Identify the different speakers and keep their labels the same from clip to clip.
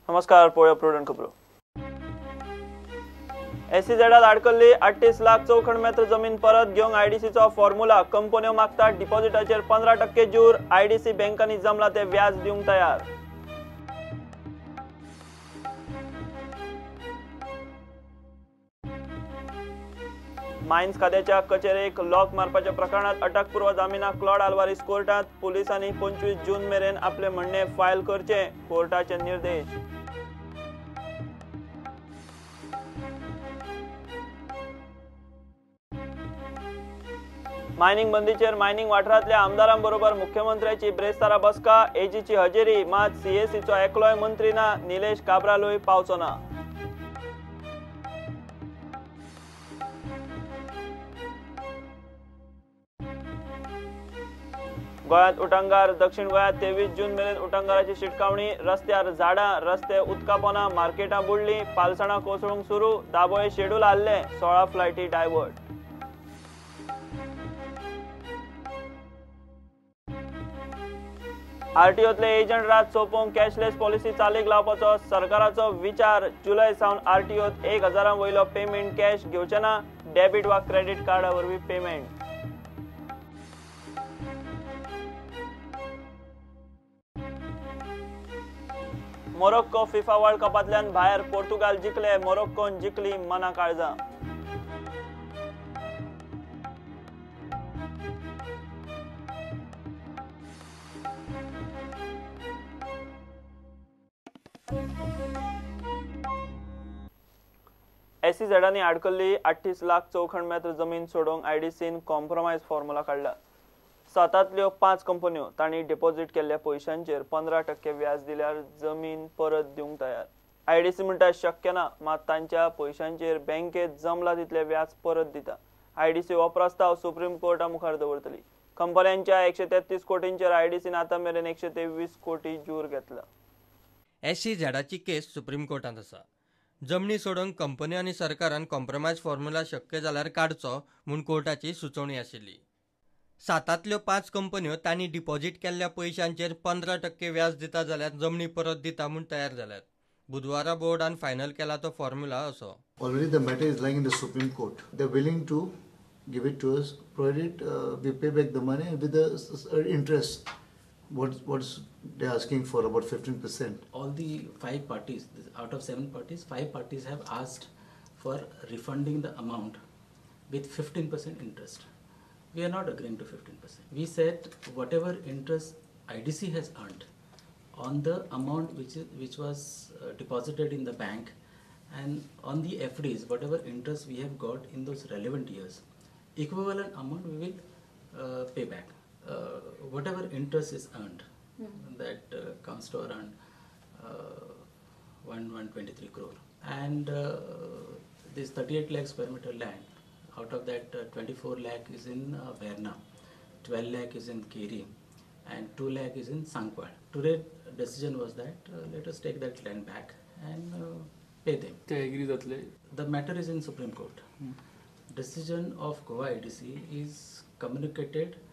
Speaker 1: नमस्कार, पळोवया प्रुडंट खबरो. एसईझेडात आडकल्ली 38 लाख चौखण मेत्र जमीन परत घेवंक आयडीसीचो फॉर्म्युला. कंपन्यो मागतात डिपॉझिटाचेर 15% जूर. आयडीसी बँकांनी जमला ते व्याज दिवंक तयार. मायन्स खात्याच्या कचेरेक लॉक मारपाच्या प्रकरणात अटकपूर्व जामिनाक क्लॉड आल्वारीस कोर्टात. पुलिसांनी 25 जून मेरेन आपले म्हणणे फायल करचे, कोर्टाचे निर्देश. मायनिंग बंदीचेर मायनिंग वाठारांतल्या आमदारांबरोबर मुख्यमंत्र्याची ब्रेस्तारा बसका. एजीची हजेरी, मात सीएसीचो एकलोय मंत्री ना, निलेश काब्रालूय पावचो ना. गोंयांत उटंगार. दक्षिण गोंयांत 23 जून मेरेन उटंगाराची शिटकावणी. रस्त्यार झाडां, रस्ते उदका पोना, मार्केटां बुडलीं, पालसणां कोसळूंक सुरू. दाबोळे शेड्यूल हाल्लें, 16 फ्लायटी डायवर्ट. आरटीओतले एजंट रात सोंपोवंक कॅशलेस पॉलिसी चालीक लावपाचो सरकाराचो विचार. जुलय सावन आरटीओत 1000 वयलो पेमेंट कॅश घेवचे ना, डेबीट वा क्रेडीट कार्डा वरवीं पेमेंट. मोरोक्को फिफा वर्ल्ड कपांतल्यान भायर. पोर्तुगाल जिखले, मोरोक्कोन जिखली मना काळजां. एसईझेडांनी आडकल्ली 38 लाख चौखण मेत्र जमीन सोडोवंक आयडीसीन कॉम्प्रोमायज फॉर्म्युला काडला. 7तांतल्यो 5 कंपन्यो तांणी डिपॉझिट केल्ल्या पयशांचेर 15% व्याज दिल्यार जमीन परत दिवंक तयार. आयडीसी म्हणटा शक्य ना, मात तांच्या पयशांचेर बँकेत जमला तितले व्याज परत दिता. आयडीसी हो प्रस्ताव सुप्रीम कोर्टा मुखार दवरतली. कंपन्यांच्या 133 कोटींचेर आयडीसीन आतां मेरेन 123 कोटी जूर घेतला.
Speaker 2: एसईझेडाची केस सुप्रीम कोर्टांत आसा. जमनी सोडोवंक कंपनी आनी सरकारान कॉम्प्रोमायज फॉर्म्युला शक्य जाल्यार काडचो म्हूण कोर्टाची सुचोवणी आशिल्ली. 7तांतल्यो 5 कंपन्यो तांणी डिपॉझिट केल्ल्या पयशांचेर 15% व्याज दिता जाल्यार जमनी परत दिता म्हूण तयार जाल्यात. बुधवारा बोर्डान फायनल केला तो फॉर्म्युला असो.
Speaker 3: Already the matter is lying in the Supreme Court. They are willing to give it to us provided we pay back the money with the interest. What's they asking for about 15%.
Speaker 4: All the 5 parties, out of 7 parties, 5 parties have asked for refunding the amount with 15% interest. We are not agreeing to 15%. We said whatever interest IDC has earned on the amount which was deposited in the bank and on the FDs, whatever interest we have got in those relevant years, equivalent amount we will pay back. Whatever interest is earned, that comes to around 123 crore. And this 38 lakh square meter land, out of that 24 lakh is in Verna, 12 lakh is in Keri, and 2 lakh is in Sankwal. Today decision was that let us take that land back and pay them.
Speaker 5: They agree that
Speaker 4: the matter is in Supreme Court. Decision of Goa IDC is communicated,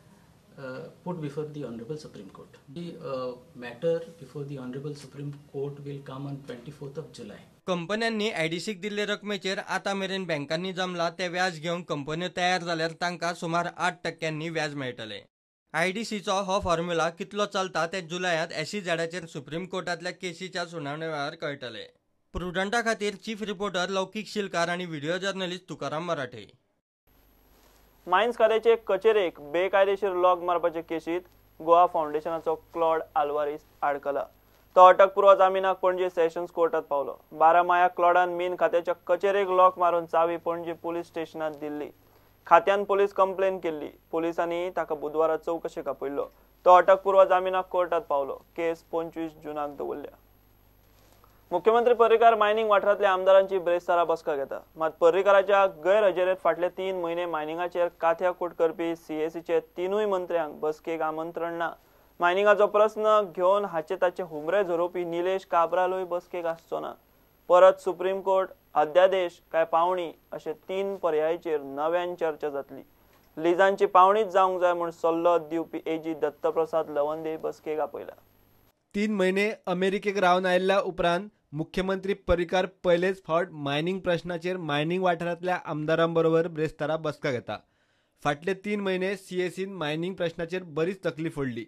Speaker 4: put before the Honorable Supreme Court. The matter before the Honorable Supreme Court will come on 24th of July.
Speaker 2: कंपन्यांनी आयडीसीक दिल्ले रकमेचेर आतां मेरेन बँकांनी जमला ते व्याज घेवंक कंपन्यो तयार जाल्यार तांकां सुमार 8% व्याज मेळटलें. आयडीसीचो हो फॉर्म्युला कितलो चलता ते जुलयांत एसईझेडाचेर सुप्रीम कोर्टांतल्या केशीच्या सुनावणे वेळार कळटलें. प्रुडंटा खातीर चीफ रिपोर्टर लौकीक शिलकार आनी video journalist Tukaram Marathe.
Speaker 1: Mines खात्याचे कचेरेक बेकायदेशीर लॉक मारपाचे केशीत गोवा फावंडेशनाचो क्लॉड आल्वारीस आडकला. तो अटकपूर्व जामिनाक पणजे सेशन्स कोर्टात पावलो. 12 मायाक क्लॉडान मीन खात्याच्या कचेरेक लॉक मारून चावी पणजे पुलीस स्टेशनात दिल्ली. खात्यान पुलीस कंप्लेन केल्ली. पुलिसांनी ताका बुधवारा चवकशेक आपयल्लो. तो अटकपूर्व जामिनाक कोर्टात पावलो. केस 25 जूनाक दवरल्या. मुख्यमंत्री पर्रीकार मायनिंग वाठारांतल्या आमदारांची ब्रेस्तारा बसका घेता. मात पर्रीकाराच्या गैरहजेरेत फाटले 3 म्हयने मायनिंगाचेर काथ्याकूट करपी सीएसीचे 3 मंत्र्यांक बसकेक आमंत्रण ना. मायनिंगाचो प्रस्न घेवन हाचे ताचे हुमरे झरोवपी निलेश काब्रालूय बसकेक आसचो ना. परत सुप्रीम कोर्ट, अध्यादेश काय पावणी अशे 3 पर्यायाचेर नव्यान चर्चा जातली. लिजांची पावणीच जावंक जाय म्हूण सल्लो दिवपी एजी दत्तप्रसाद लवंदे बसकेक आपयला.
Speaker 6: 3 म्हयने अमेरिकेक रावन आयिल्ल्या उपरांत
Speaker 5: मुख्यमंत्री पर्रीकार पयलेच फावट मायनिंग प्रश्नाचेर मायनिंग वाठारांतल्या आमदारां बरोबर ब्रेस्तारा बसका घेता. फाटले 3 म्हयने सीएसीन मायनिंग प्रश्नाचेर बरीच तकली फोडली.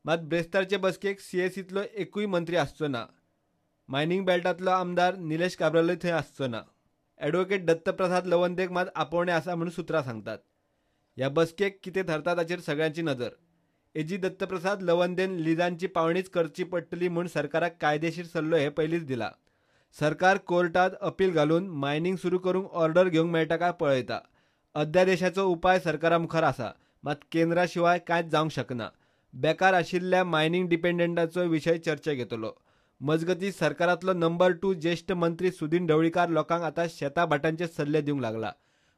Speaker 5: मात ब्रेस्तारचे बसकेक सीएसींतलो एकूय मंत्री आसचो ना. मायनिंग बेल्टांतलो आमदार निलेश काब्रालूय थंय आसचो ना. ॲडव्होकेट दत्तप्रसाद लवंदेक मात आपोवणें आसा म्हूण सुत्रां सांगतात. ह्या बसकेक कितें थारता ताचेर सगळ्यांची नदर. एजी दत्तप्रसाद लवंदेन लिजांची पावणीच करची पडटली म्हूण सरकाराक कायदेशीर सल्लो हे पयलींच दिला. सरकार कोर्टात अपील घालून मायनिंग सुरू करूंक ऑर्डर घेवंक मेळटा काय पळयता. अध्यादेशाचो उपाय सरकारा मुखार आसा, मात केंद्रा शिवाय कांयच जावंक शकना. बेकार आशिल्ल्या मायनिंग डिपेंडंटाचो विशय चर्चेक येतलो. मजगतीं सरकारांतलो नंबर 2 ज्येश्ठ मंत्री सुदिन ढवळीकार लोकांक आतां शेता भाटांचे सल्ले दिवंक लागला.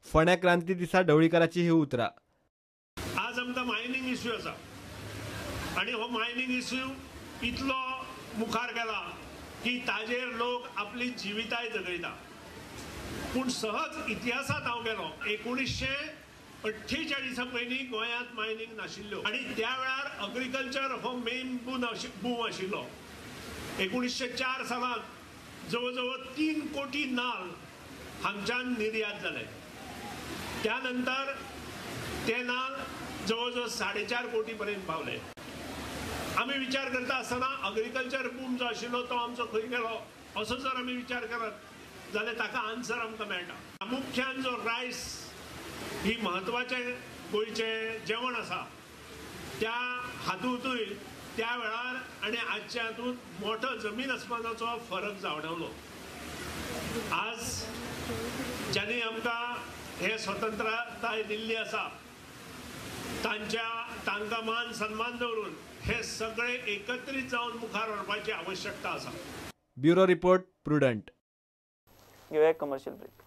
Speaker 5: फोंड्या क्रांती दिसा ढवळीकाराची ही उतरां.
Speaker 6: आज आमकां मायनिंग इश्यू आसा आनी हो मायनिंग इश्यू इतलो मुखार गेला की ताजेर लोक आपली जिविताय जगयता. पूण सहज इतिहासांत हांव गेलो, 1948 पयलीं गोंयांत मायनिंग नाशिल्ल्यो आनी त्या वेळार अग्रिकल्चर हो मेन बूम आशिल्लो. 1904 सालांत जवळ जवळ 3 कोटी नाल हांगच्यान निर्यात जाले. त्या नंतर ते नाल जवळ जवळ 4.5 कोटी पर्यंत पावले. आमी विचार करता आसतना अग्रिकल्चर बूम जो आशिल्लो तो आमचो खंय गेलो असो जर आमी विचार करत जाल्यार ताका आन्सर आमकां मेळटा. प्रामुख्यान जो रायस ही म्हत्वाचें गोंयचें जेवण आसा त्या हातूंतूय त्या वेळार आनी आजच्या हातूंत मोठो जमीन आसमानाचो फरक जाणवलो. आज ज्यांनी आमकां हे स्वतंत्रताय दिल्ली आसा तांकां मान सन्मान दवरून हे सगळे एकत्रीत जावन मुखार व्हरपाची आवश्यकता आसा.
Speaker 5: Bureau report, Prudent.
Speaker 1: घेवया कमर्शियल ब्रेक.